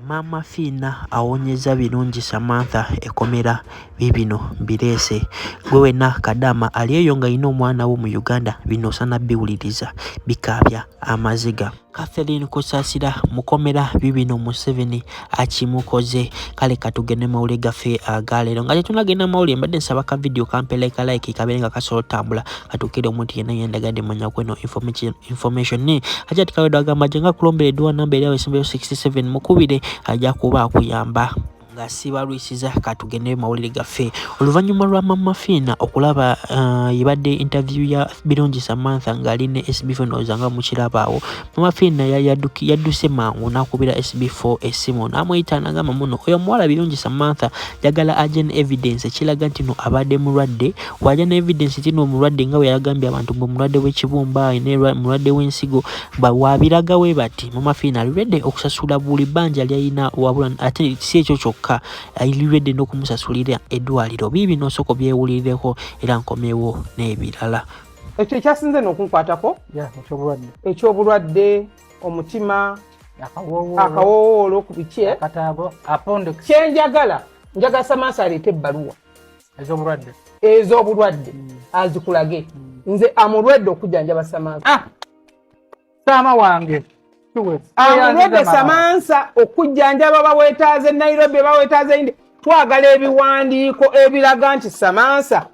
Maama Fiina awonyezza Birungi Samantha ekkomera. Biibino mbireese. Gwe wenna kadaama ali eyo ng'alina omwana wo mu Uganda, bino osaana biwuliriza, bikaabya amaziga. Catherine Kusasira mukomera, bibino Museveni akimukoze. Kale katugende mawulire gaffe agaleero. Nga tetunagenda mawulire, mbadde nsaba ka video kampe like like kabeere nga kasobola otambula katuukire omuntu yenna yendagadde manya kweno information. Hajati Kawedo agamba gye nga kulombera edduwa namba eri awo esembayo 67 mukubire, ajja kuba akuyamba. Nga sibalwisiza, katugende mawulire gaffe. Oluvannyuma lwa Mama Fiina okulaba yebadde interview ya Birungi Samantha ng'ali ne SB4, ndowooza nga mukirabaawo, Mama Fiina yadduse mangu n'akubira SB4 essimu n'amuyita n'agamba muno oyo omuwala Birungi Samantha njagala aje ne evidence ekiraga nti no abadde mulwadde. Waja ne evidence nti no omulwadde nga bwe yagambye abantu mbu mulwadde w'ekibumba, mulwadde w'ensigo, wabiraga we bati Mama Fiina ali ready okusasula buli bbanja lyalina, wabula ate si ekyo kyokka, ali ready n'okumusasulira eddwaliro. Biibino osooka obyewulirireko era nkomewo n'ebirala. Ekyo ekyasinze n'okunkwatako ekyobulwadde, omutima, akawowoolo ku biki, kyenjagala, njagala Samantha aleete ebbaluwa ez'obulwadde azikulage. Nze amulwadde okujjanjaba Samantha. Ah! Saama wange. Amulwadde Samantha okujjanjaba, baweetaaze Nairobi, baweetaaze India. Twagala ebiwandiiko ebiraga nti Samantha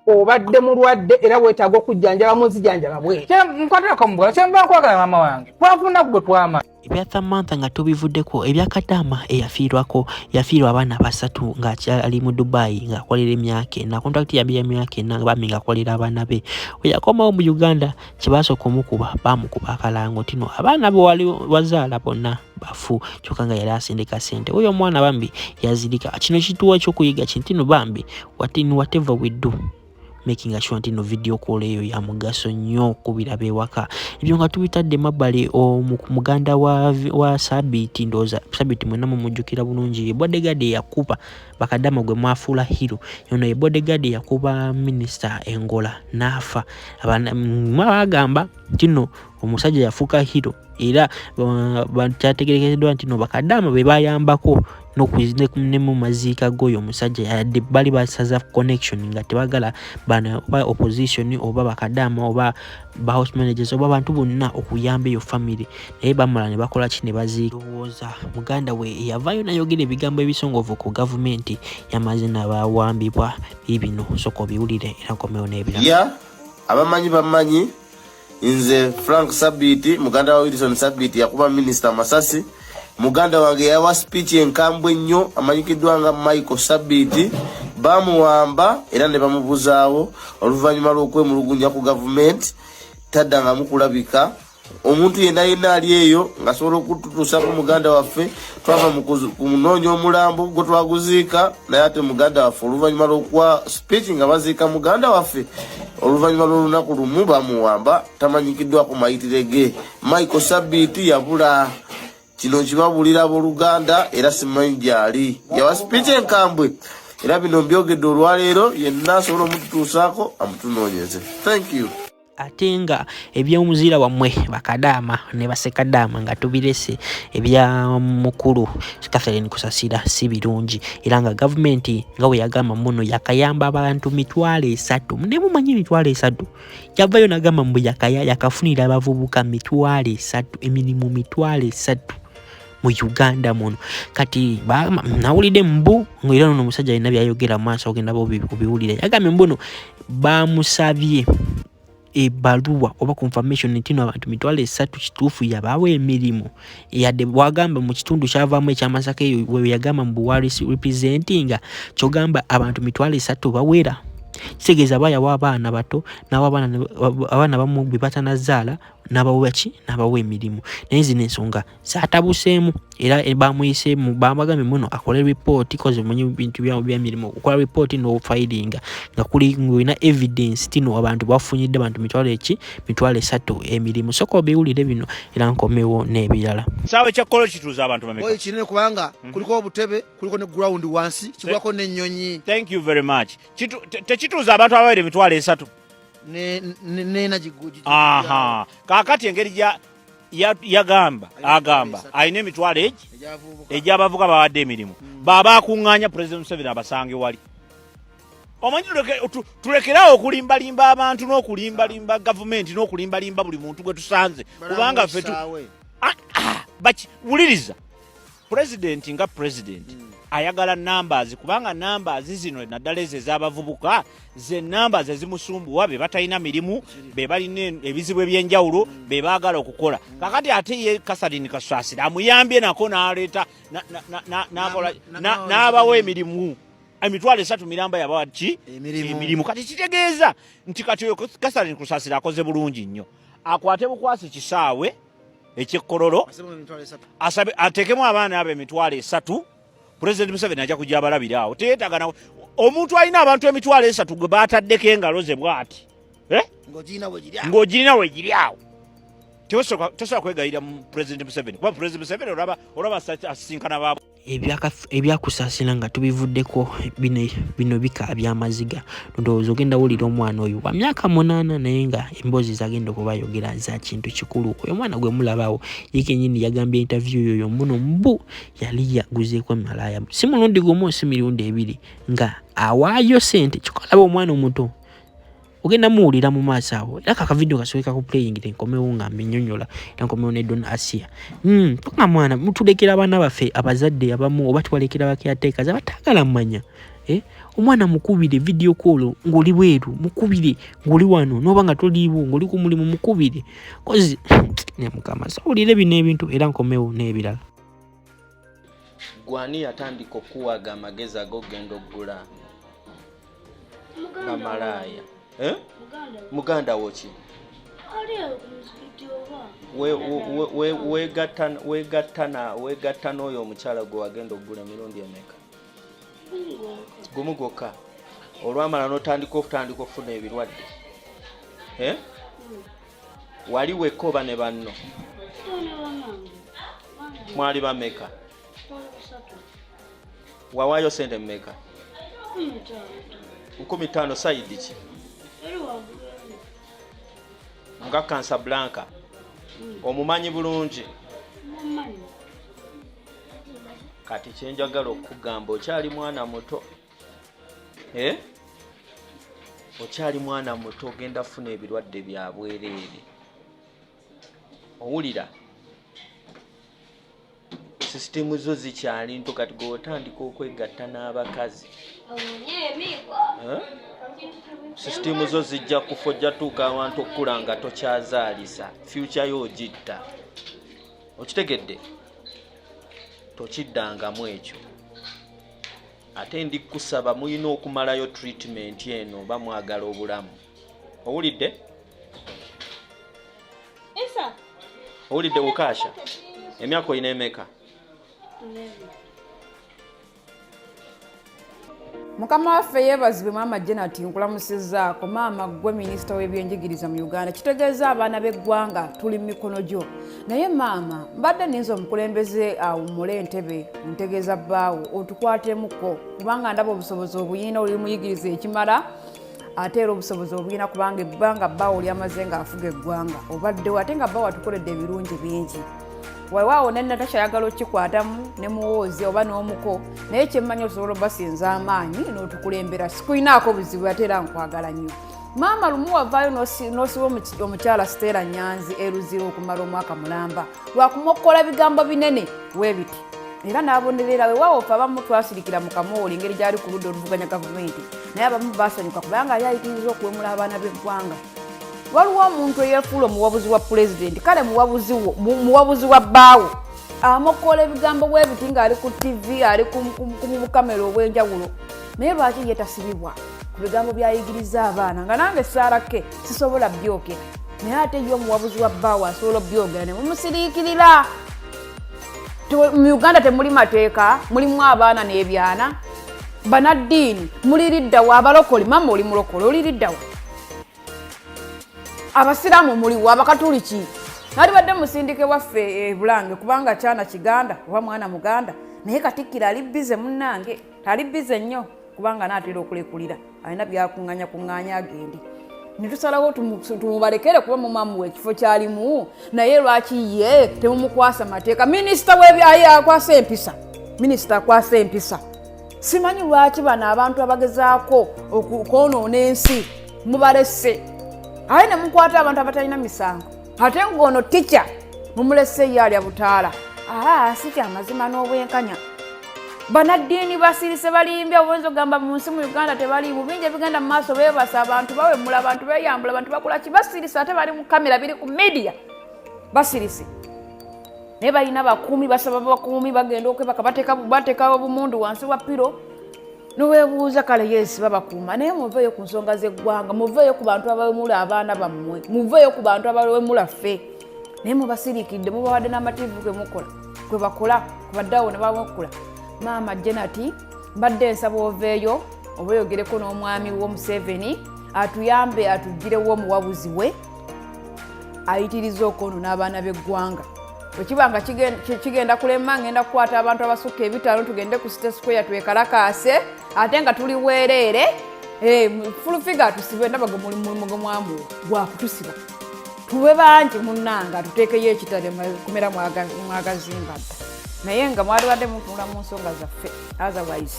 obadde mulwadde era weetaaga okujjanjaba, muzijanjaba bwe. Nkwatirako mubwala kyenva nkwagala maama wange, twafuna gwe twama. Ebya Samantha nga tubivuddeko, ebya Kadaama eyafiirwako, yafiirwa abaana basatu ng'akyali mu Dubai ng'akolera emyaka 4, contract yambi ya myaka 4, bambi ng'akolera abaana be. Bwe yakomawo mu Uganda, kye baasooka omukuba, baamukuba akalango tino abaana be wali wazaala bonna bafu, kyokka nga yali asindika ssente. Oyo omwana bambi yazirika. Kino kituwa ekyokuyiga kintino bambi, whatever we do, making sure nti no video call eyo ya mugaso nnyo okubiraba ewaka. Ebyo nga tubitadde mabbali, muganda wa Sabiti, ndowooza Sabiti mwenna mumujjukira bulungi, ye bodyguard eyakuba bakadama gwe mwafuula hero. Ono ye bodyguard eyakuba minisita Engola n'afa. Bagamba nti nno omusajja yafuuka hero era kyategerekeddwa nti no bakadama be bayambako ne mu maziika g'oyo omusajja, yadde bali basaza connection nga tebagala bano oba opposition oba bakadama oba ba house managers oba abantu bonna okuyamba eyo family, naye bamala ne bakola ki, ne baziika. Lowooza muganda we eyavaayo nayogera ebigambo ebisongovu ku gavumenti yamaze nabawambibwa. Bibino soka obiwulire era nkomewo n'ebirala. Ya abamanyi bamanyi nze Frank Sabiti, muganda wa Wilson Sabiti yakuba minisita masasi. Muganda wange yawa speech enkambwe ennyo, amanyikiddwa nga Michael Sabiti, bamuwamba era ne bamubuzaawo oluvannyuma lw'okwemulugunya ku gavumenti. Taddangamu kulabika. Omuntu yenna yenna ali eyo ng'asobola okututuusako muganda waffe, twava mu kunoonya omulambo gwe twaguziika, naye ate muganda waffe oluvannyuma lw'okuwa speech nga baziika muganda waffe, oluvannyuma lw'olunaku lumu bamuwamba, tamanyikiddwako mayitire ge. Michael Sabiti yabula. Kino kibabuulira abooluganda, era simanyi gy'ali. Yawa speech enkambwe era bino mbyogedde olwaleero. Yenna asobola omututuusaako amutunoonyeze. Thank you. Ate nga ebyomuzira wammwe bakadaama ne basekadaama nga tubirese, ebya mukulu Catherine Kusasira si birungi, era nga gavumenti nga bwe yagamba muno yakayamba abantu 300,000. Ne mumanyi 300,000, yavayo nagamba mbu yakafunira abavubuka 300,000 emirimu, 300,000 mu Uganda muno. Kati nawulidde mbu era nono omusajja alina byayogera mu maaso, ogenda obiwulira. Yagambye mbuno bamusabye ebbaluwa oba confirmation nti no abantu 300,000 kituufu yabaawo emirimu, yadde wagamba mu kitundu kyavaamu ekyamasaka eyo we yagamba mbu representinga. Kyogamba abantu 300,000 bawera, kitegeeza bayawa abaana bato n'abaana bamu bwe batanazaala n'abawa ki, n'abawa emirimu. Naye zino ensonga zatabuseemu era bamuyiseemu, bamagambye muno akole ripooti koze munyi bintu byamirimu, okukola ripooti n'ofayiringa nga kuli ng'olina evidence tino abantu bafunyidde abantu mitwalo eki 300,000 emirimu. Soka obiwulire bino era nkomewo n'ebirala. Kisaawe kya Kololo kituuza abantu bameka? Oyo kinene kubanga kuliko obutebe, kuliko ne ground wansi, kigwako n'ennyonyi. Thank you very much. Tekituuza abantu abawera 300,000? Nena. Aha, kaakati engeri gya Yagamba agamba alina emitwalo egi egy'abavuka bawadde emirimu hmm. Baba akuŋŋaanya President Museveni abasange wali. Omanyi tulekerawo okulimbalimba abantu n'okulimbalimba gavumenti n'okulimbalimba buli muntu gwe tusanze, kubanga ffe ah, ah, wuliriza pulezidenti nga pulezidenti hmm. Ayagala numbers, kubanga numbers zino naddala ezo ez'abavubuka ze numbers ezimusumbuwa, be batalina mirimu, be balina ebizibu ebyenjawulo, be baagala okukola. Kakati ate ye Kasarini Kasasira amuyambye nako n'aleeta n'abawa emirimu 30,000 miramba yabawa ki emirimu. Kati kitegeeza nti kati oyo Kasarini Kusasira akoze bulungi nnyo, akwate bukwasi kisaawe ekyekkololo, asabe atekemu abaana abo 30,000. President Museveni ajja kujja abalabira awo. Teyeetaaga omuntu alina abantu 30,000 gwe bataddeko engalo ze bw'ati, eh? Ng'ogirina wegiri awo, tosobola kwegayirira mu President Museveni, kuba President Museveni olaba asisinkana ba Ebyakusaasira nga tubivuddeko, bino bika byamaziga. Ndowooza ogenda wulira omwana oyo wa myaka 8, naye nga emboozi zagenda okuba ayogera za kintu kikulu. Oyo omwana gwe mulabawo ye kenyini yagambye interview yoyo muno mbu yali yaguzeeko malaaya si mulundi gumu, si mirundi ebiri, nga awaayo sente. Kyokalaba omwana omuto ogenda muwulira mu maaso awo. Era kakavidiyo kasooke kakuplayingire, nkomewo nga mbinyonyola, era nkomewo ne Don Asia. Nga mwana mutulekera abaana baffe, abazadde abamu oba tubalekera bacaretakers abataagala manya, eh? Omwana mukubire video call ng'oli bweru, mukubire ng'oli wano, noba nga toliiwo ng'oli ku mulimu, mukubire kozi ne Mukama sawulire bino ebintu, era nkomewo n'ebirala. Gwani yatandika okukuwaga amagezi ag'okugenda okugula bamalaaya, eh? Muganda wo ki? Wegatta n'oyo omukyala gwe wagenda okugula emirundi emeka? Gumu gwokka. Olwamala n'otandika okutandika okufuna ebirwadde, eh? Wali wekka oba ne banno? Mwali bameka? Wawaayo sente mmeka? 50,000. Side ki? Nga Casablanca omumanyi bulungi. Kati kyenjagala okukugamba, okyali mwana muto, eh? Okyali mwana muto, ogenda funa ebirwadde bya bwereere. Owulira sisitimu zo zikyali nto. Kati gwe otandika okwegatta n'abakazi, eh? Sisitimu zo zijja kufa, ojja tuuka awantu okukula nga tokyazaalisa, future yo ogitta. Okitegedde? Tokiddangamu ekyo. Ate ndi kusaba mulina okumalayo treatment eno oba mwagala obulamu. Owulidde? Owulidde? Wukasha, emyaka olina emeka? Mukama waffe yeebazibwe. Maama Jenati, nkulamusizzaako. Maama, ggwe minisita w'ebyenjigiriza mu Uganda, kitegeeza abaana b'eggwanga tuli mu mikono gyo. Naye maama, mbadde ninza omukulembeze awummule entebe, ntegeeza bbaawo, otukwatemuko, kubanga ndaba obusobozi obuyina, oli muyigiriza ekimala, ate era obusobozi obuyina, kubanga ebbanga bbaawo lyamaze ng'afuga eggwanga obaddewo, ate nga bbaawo atukoledde ebirungi bingi. Weewaawo ne Natasha ayagala okikwatamu ne Muwoozi oba n'omuko, naye kyemmanyi osobola obasinza amaanyi n'otukulembera. Sikulinaako buzibu, ate era nkwagala nnyo maama. Lumu wavaayo n'osiba omukyala Stella Nyanzi eruzira okumala omwaka mulamba lwakumokkola bigambo binene weebiti, era n'abonerera. Weewaawo ffe abamu twasirikira mu kamooli engeri gyali ku ludda oluvuganya gavumenti, naye abamu basanyuka kubanga yali ayitiriza okuwemula abaana b'eggwanga. Waliwo omuntu eyeefuula omuwabuzi wa pulezidenti, kale muwabuzi wa bbaawo, amokkola ebigambo bwebiti ng'ali ku tv, ali ku bukamera obw'enjawulo. Naye lwaki ye tasibibwa ku bigambo byayigiriza abaana, nga nange Saarake sisobola byogera, naye ate ye omuwabuzi wa bbaawo asobola obyogera ne mumusiriikirira? Mu Uganda temuli mateeka, mulimu abaana n'ebyana. Banaddiini muliriddawo? Abalokole, mama oli mulokole, oliriddawo? Abasiraamu muliwo? Abakatuliki? Nalibadde musindike waffe e Bulange, kubanga kyana kiganda oba mwana muganda, naye katikkiro ali busy munnange, ali busy nnyo, kubanga naatera okulekulira, alina byakuŋŋanya kuŋŋanya agende. Netusalawo tumubalekere kuba mumwamuwa ekifo kyalimu, naye lwaki ye temumukwasa mateeka? Minisita webyaye akwasa empisa, minisita akwasa empisa. Simanyi lwaki bano abantu abagezaako okwonoona ensi mubalese, aye ne mukwata abantu abatalina misango, ate ng'ono tica mumulese ye alya butaala. Aa, si kyamazima n'obwenkanya. Banaddiini basirise, balimbye. Obuyinza okugamba mu nsi mu Uganda tebaliimu bingi ebigenda mu maaso. Beebasa abantu, bawemula abantu, beeyambula abantu, bakola ki? Basirise, ate bali mu kamera, biri ku media, basirise. Naye balina bakuumi, basaba bakuumi, bagenda okwebaka bateeka obumundu wansi wa pillow, nowebuuza. Kale yes, babakuuma, naye muveeyo ku nsonga z'eggwanga, muveeyo ku bantu abawemula abaana bammwe, muveeyo ku bantu abawemula ffe. Naye mubasirikidde, mubawadde n'amativu gemukola gwe bakola kubaddeawo ne bawekula. Maama Jenati, mbadde nsaba oveeyo oba oyogereko n'omwami wo Museveni, atuyambe atugirewo omuwabuzi we ayitiriza okwonoona abaana b'eggwanga. Bwekiba nga kigenda kulema, ngenda kukwata abantu abasukka ebitaano, tugende ku City Square twekalakaase, ate nga tuli weereere. Full figure atusibe. Ndaba gwe mulimu gwe mwamuwa gwakutusiba, tube bangi munnanga, tuteekeyo ekitale kumera mwagazimba dda, naye nga mwalibadde mutunula mu nsonga zaffe, otherwise.